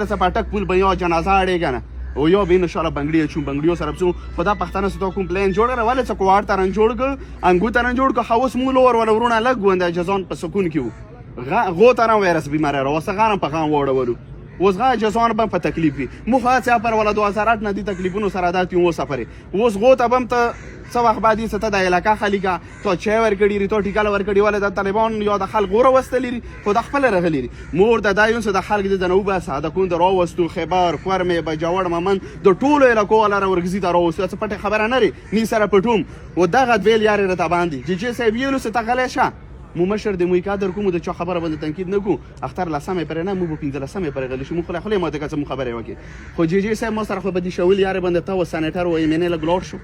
څه پټک پول به یو جنازه اړې کنه او یو به ان شاء الله بنگړي چون بنگړیو سره بسو خدا پښتانه ستو کوم پلان جوړ را ولې څه کوار ترن جوړ ک انګو ترن جوړ ک خاوس مو لور ول ورونه لګ ګوند جزان په سکون کیو غو ترن وایرس بیمار را وسه غارم په غان وړولو اوس غا جزان به په تکلیف وي مو خو څه پر ولا 2008 نه دي تکلیفونو سره عادت یو سفر اوس غو ته بم ته څه وخت بعد څه ته د علاقه خلیګه ته چای ورکړي ری ته ټیکاله ورکړي ولې د طالبان یا د خلک غوره وستلې ری خو د خپل رغلې ری مور د دایون څه د خلک د نو بس د کون د راوستو خیبر کورمې بجاوړ ممن د ټولو علاقو والا را ورګزي ته راوستو څه پټه خبره نه ری نی سره پټوم و دغه دویل یارې راته باندې چې چې صاحب یې نو څه ته غلی شه مو مشر د موی قدر کوم د چا خبره باندې تنقید نه کو اختر لسمه پر نه مو په 15 پر غلی شو مو خله خله ماته کڅ مو خبره وکي خو جی جی صاحب مو سره خو به دي شول یارې باندې ته و سنیټر و ایم ان له ګلوړ شو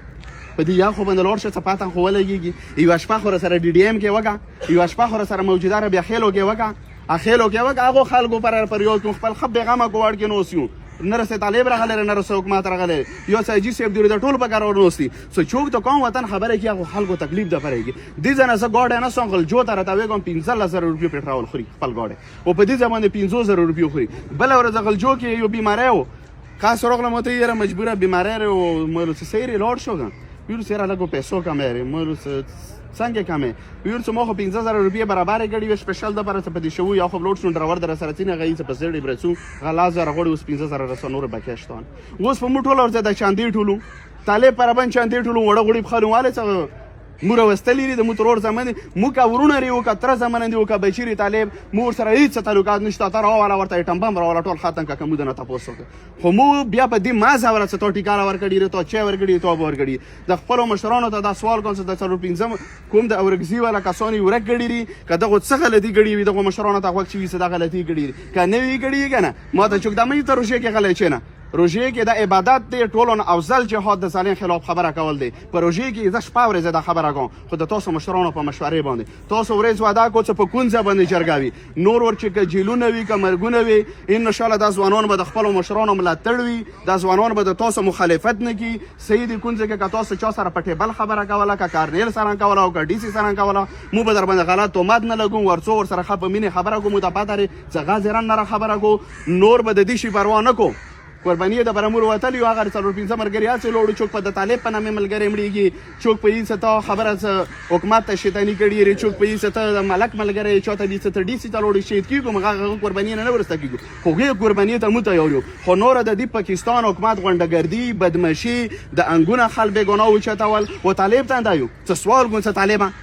په دې یا خو باندې لوړ شو څه پاته خو ولګېږي. یوه شپه خو سره ډي ډي ایم کې وکړه، یوه شپه خو سره موجوده را بیا خېلو کې وکړه، اخېلو کې وکړه، هغو خلکو پر پر یو کوم خپل ښه بېغمه کوواړ کې نوست یو. نه رسې طالب راغلی نه رسې حکومت راغلی یو څه حاجي صاحب دی د ټولو په کار ورنوستي څه چوک د قوم وطن خبره کوي هغو خلکو تکلیف د پرېږي دې ځای نه زه ګاډی نه سم غلجو ته راته ویګم 15,000 روپیو پټرول خوري خپل ګاډی او په دې ځای باندې 5,000 روپیو خوري بله ورځ غلجو کې یو بیماری و کاس ورغله ماته یاره مجبوره بیماری ری او مولو څه سیری لوړ شو ګان ویل سره لګو پیسو کمې ری مولو څنګه کمې ویل څه مو خو 15000 روپیې برابرې کړې وې سپیشل د پر څه په دې شو یا خو لوډ شو ډرایور در سره څینه غي څه په زړې برسو غلا زره غوړي اوس 15000 رسو نور بکې شتون اوس په موټول ورته د چاندې ټولو طالب پر بن چاندې ټولو وړه غوړي بخلو والے څه مو راوستلي دي د مو ترور زامن دي مو که ورونه لري او که تره زامن دي او که بچي لري طالب مو ورسره هېڅ تعلقات نشته ته راواله ورته ایټم بم راواله ټول ختم که که مو دنه تپوس وکړه خو مو بیا په دې ما ځوره څه تو ټیکاله ورکړي ته چای ورکړي ته اوبه ورکړي د خپلو مشرانو ته دا سوال کوم چې د څلور پنځم کوم د اورکزي والا کسان یې ورک کړي دي که دغو څه غلطي کړي وي دغو مشرانو ته غوږ چې وي څه دا غلطي کړي دي که نه وي کړي که نه ما ته چوک دا مې ته روژې کې غلی چې نه روژې کې دا عبادت دی ټولو نه افضل جهاد د ظالم خلاف خبره کول دی په روژې کې زه شپه ورځ دا خبره کوم خو د تاسو مشرانو په مشورې باندې تاسو ورځ وعده کو چې په کوم ځای باندې جرګه وي نور ور چې که جیلونه وي که مرګونه وي ان شاء الله دا ځوانان به د خپلو مشرانو ملاتړ وي دا ځوانان به د تاسو مخالفت نه کوي صحیح دی کوم ځای کې که تاسو چا سره په ټیبل خبره کوله که کارنیل سره کوله او که ډي سي سره کوله مو به در باندې غلط تهمت نه لګوم ورڅو ورسره ښه په مینې خبره کوم ته پته لري چې غازران نه خبره کو نور به د دې شي پروا نه کو قرباني د برمور وتل یو هغه څلور پنځه ملګري هسې لوړو چوک په د طالب په نامه ملګری مړیږي چوک په یې څه ته خبره څه حکومت ته شیطاني کړي ری چوک په یې څه ته د ملک ملګری چاته دې څه ته ډي سي ته لوړ شهید کیږو موږ هغه قرباني نه ورسته کیږو خو هغې قرباني ته مو تیار یو خو نور د دې پاکستان حکومت غونډهګردي بدمشي د انګونه خلک بېګناه وچتول و طالب ته دا یو څه سوال کوم څه طالبه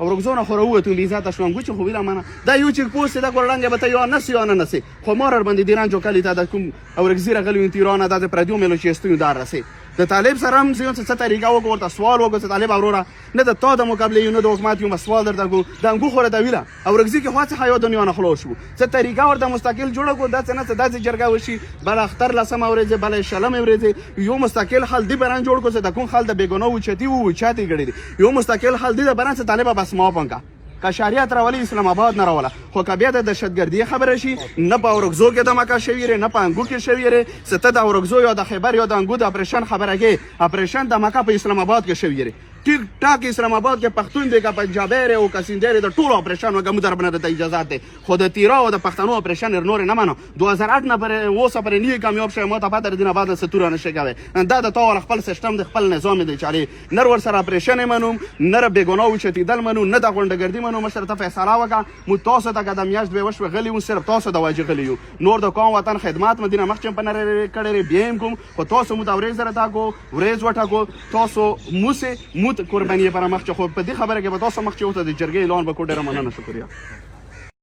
او رګزونه خو راووتو بې عزته شوم ګوچې خو ویله منه دا یو چې پوسې دا ګورړنګه به ته یو نسې یو نه نسې خو مور باندې د ایران جوکلي ته د کوم اورګزي راغلي وي تیرانه دا د پردیو میلو چې استیو دار رسې د طالب سره هم زه څه طریقه وکړو ورته سوال وکړو چې طالب وروره نه د تا د مقابلې یو نه د حکومت یو سوال درته کو د انګو خو راته ویله اورګزي کې خو څه یو دنیا نه خلاص شو څه طریقه ورته مستقل جوړه کو دا څه نه څه داسې جرګه وشي بل اختر لسمه ورځ بل شلمه ورځ یو مستقل حل دی بران جوړ کو چې د کوم حل د بیګناه وچتی وو چاته ګړي دي یو مستقل حل دی د بران څه طالب بس ما پنکا که شریعت راولي اسلام آباد نه راوله خو که بیا د دهشتګردي خبره شي نه په اورکزو کې د مکه شوي ری نه په انګو کې شوي ری څه ته د اورکزو یا د خیبر یا د انګو د اپریشن خبره کې اپریشن د مکه په اسلام آباد کې شوي ری ټیک ټاک اسلام آباد کې پښتون دی که پنجابی دی او که سیندی دی د ټولو اپریشن وکړه موږ درباندې ته اجازه دی خو د تیرا او د پښتنو اپریشن نور نه منو 2008 نه پر اوسه پر نه کامیاب شوی ما ته پته دینه بعد ستوره نشي کوي دا د تا خپل سیستم د خپل نظام دی چالي نر ور سره اپریشن منو نر بیګناه وچتیدل منو نه د غونډګردي منو مشر ته فیصله وکړه مو تاسو ته که د میاشت دوې وشوې غلي وو صرف تاسو د واجب غلي یو نور د قوم وطن خدمات مدینه مخچم په نر کړی بیا هم کوم خو تاسو مو دا ورځ راته کو ورځ وټاکو تاسو موسه موت قرباني پر مخ چې خو په دې خبره کې به تاسو مخ چې وته د جرګې اعلان وکړو. ډېره مننه، شکریا.